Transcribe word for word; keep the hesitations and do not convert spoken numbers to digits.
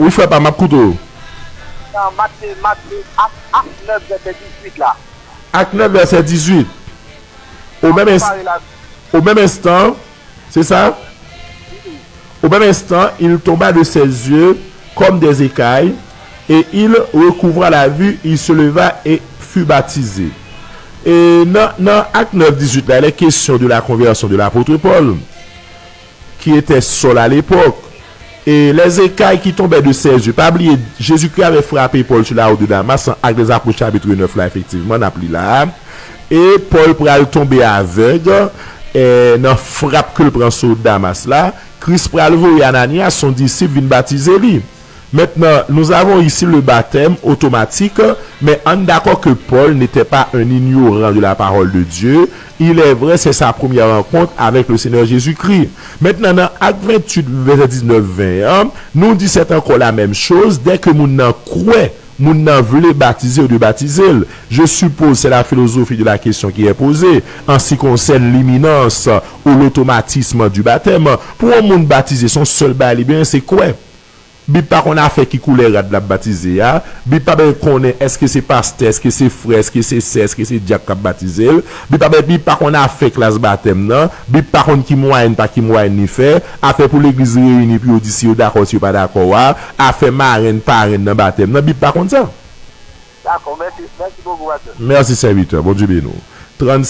Wi, frè pa m, m ap koute w. Nan Matye, Matye, Ak, Ak nèf, vèsè dizuit la. Ak nèf, vèsè dizuit. Au même, ins- au même instant, c'est ça? Au même instant, il tomba de ses yeux comme des écailles, et il recouvra la vue, il se leva et fut baptisé. E nan, nan Ak nèf dizuit la, il est question de la conversion de l'apôtre Paul, qui était seul à l'époque. Et les écailles qui tombaient de ses yeux. Pa bliye, Jezikri avè frape Pòl sou la wout de Damas, an Ak dèzapot chapit nèf la, efektivman, n ap li la a. E Pòl pral tonbe avèg, eh, nan frap ke l pran sou wout Damas la. Kris pral voye Ananyas, son disip, vin batize li. Maintenant, nous avons ici le baptême automatique, mais on est d'accord que Paul n'était pas un ignorant de la parole de Dieu. Il est vrai, c'est sa première rencontre avec le Seigneur Jésus-Christ. Maintenant, nan Ak venntuit, vèsè diznèf, ven an, nou di, c'est encore la même chose, dès que moun nan kwè, moun nan vle batize ou de batize l. Je suppose c'est la philosophie de la question qui est posée en ce qui concerne l'imminence ou l'automatisme du baptême. Pou yon moun batize, se yon sèl bagay li bezwen, se kwè. Bib pa konn afè ki koulè rad l ap batize a. Bib pa bezwen konnen èske se pastè, èske se frè, èske se sè, èske se dyak k ap batize l. Bib pa bezwen, Bib pa konn afè klas batèm nan. Bib pa konn ki mwayèn pa ki mwayèn li fè. Afè pou legliz reyini pou yo di si yo dakò, si yo pa dakò a. Afè marenn, parenn nan batèm nan. Bib pa konn sa. Dakò, mèsi, mèsi bokou, pastè. Mèsi, sèvitè. Bondye beni w. Trannsenk